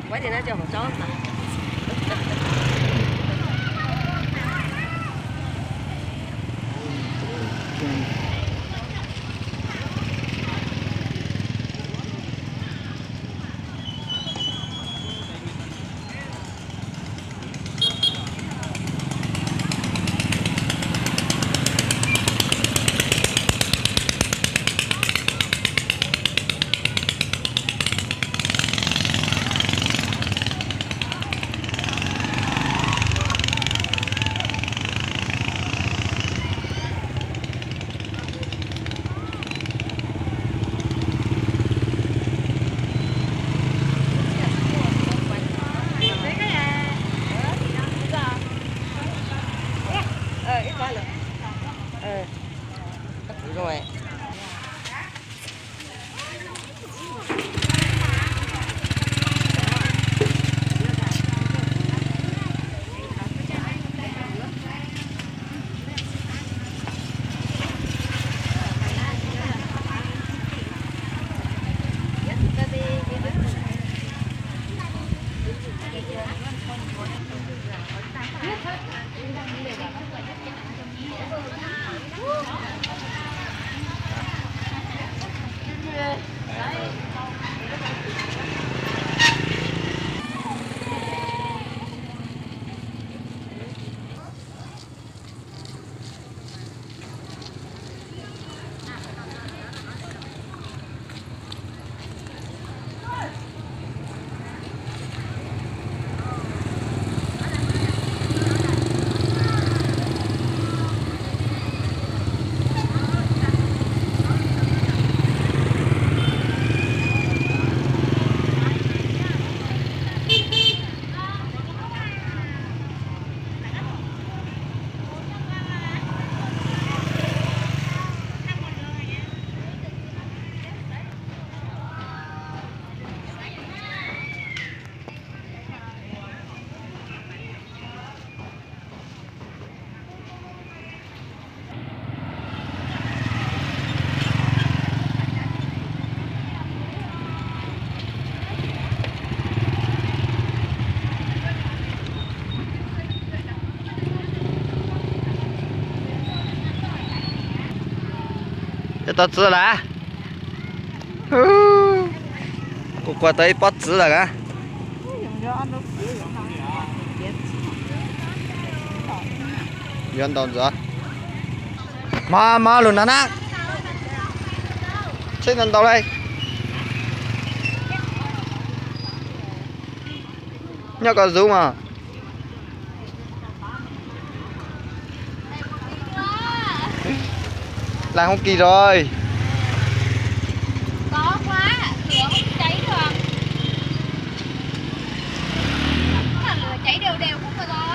Quái thì nó cho một chó mà. Yog tau txiv lawm. Kuv kuaj tau ib pob txiv lawm a. Yuav ntaus ntxiv. Mog mog lug nrog na. Tsheb ntau ntau le. Nyob koj zoom mas. Làm không kỳ rồi. Có khóa, lửa không cháy được. Chắc là lửa cháy đều đều không được rồi.